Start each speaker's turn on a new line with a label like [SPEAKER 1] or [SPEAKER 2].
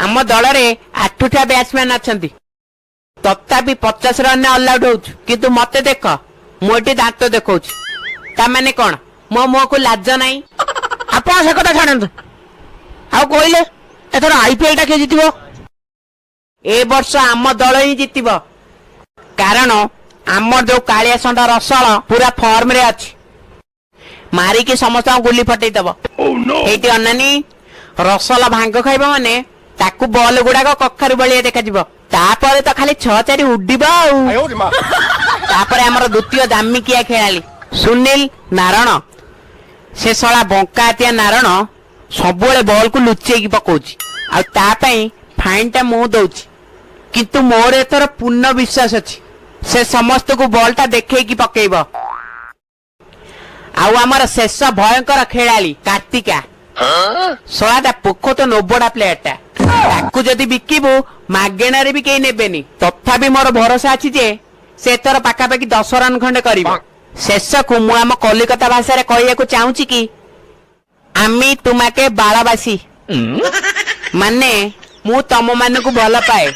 [SPEAKER 1] ଆମ ଦଳରେ 8ଟା ବ୍ୟାଟ୍ସମ୍ୟାନ ଅଛନ୍ତି, ତଥାପି 50 ରନ୍ ଅଲ୍ ଆଉଟ୍ ହଉଛୁ। କିନ୍ତୁ ମତେ ଦେଖ, ମୁଁ ଏଠି ଦାନ୍ତ ଦେଖଉଛି। ତା ମାନେ କଣ, ମୋ ମୁହଁକୁ ଲାଜ ନାହିଁ?
[SPEAKER 2] ଆପଣ ସେ କଥା ଛାଡ଼ନ୍ତୁ, ଆଉ କହିଲେ ଏଥର ଆଇପିଏଲ ଟା କିଏ ଜିତିବ?
[SPEAKER 1] ଏ ବର୍ଷ ଆମ ଦଳ ହିଁ ଜିତିବ, କାରଣ ଆମର ଯୋଉ କାଳିଆ ଷଣ୍ଢ ରସଲ ପୁରା ଫର୍ମରେ ଅଛି। ମାରିକି ସମସ୍ତଙ୍କୁ ଗୁଲି ଫଟେଇ ଦବ। ଏଇଠି ଅନାନି, ରସଲ ଭାଙ୍ଗ ଖାଇବ ମାନେ ତାକୁ ବଲ ଗୁଡାକ କଖାରୁ ଭଳିଆ ଦେଖାଯିବ। ତାପରେ ତ ଖାଲି 6 4 ଉଡିବ। ଆଉ ତାପରେ ଆମର ଦ୍ୱିତୀୟ ଦାମିକିଆ ଖେଳାଳି ସୁନୀଲ ନାରଣ। ସେ ଶଳା ବଙ୍କା ହାତିଆ ନାରଣ ସବୁବେଳେ ବଲକୁ ଲୁଚେଇକି ପକଉଛି, ଆଉ ତା ପାଇଁ ଫାଇନ ଟା ମୁଁ ଦଉଛି। କିନ୍ତୁ ମୋର ଏଥର ପୂର୍ଣ୍ଣ ବିଶ୍ୱାସ ଅଛି, ସେ ସମସ୍ତଙ୍କୁ ବଲଟା ଦେଖେଇକି ପକେଇବ। ଆଉ ଆମର ଶେଷ ଭୟଙ୍କର ଖେଳାଳି କାର୍ତ୍ତିକା। ଶଳାଟା ପୋଖତ ନୋବଡା ପ୍ଲେୟାର ଟା। ତାକୁ ଯଦି ବିକିବୁ, ମାଗେଣାରେ ବି କେହି ନେବେନି। ତଥାପି ମୋର ଭରସା ଅଛି ଯେ ସେ ଏଥର ପାଖାପାଖି 10 ରନ୍ ଖଣ୍ଡେ କରିବ। ଶେଷକୁ ମୁଁ ଆମ କଲିକତା ଭାଷାରେ କହିବାକୁ ଚାହୁଁଛି କି আমি তোমাকে ভালোবাসি, ମାନେ ମୁଁ ତମ ମାନଙ୍କୁ ଭଲ ପାଏ।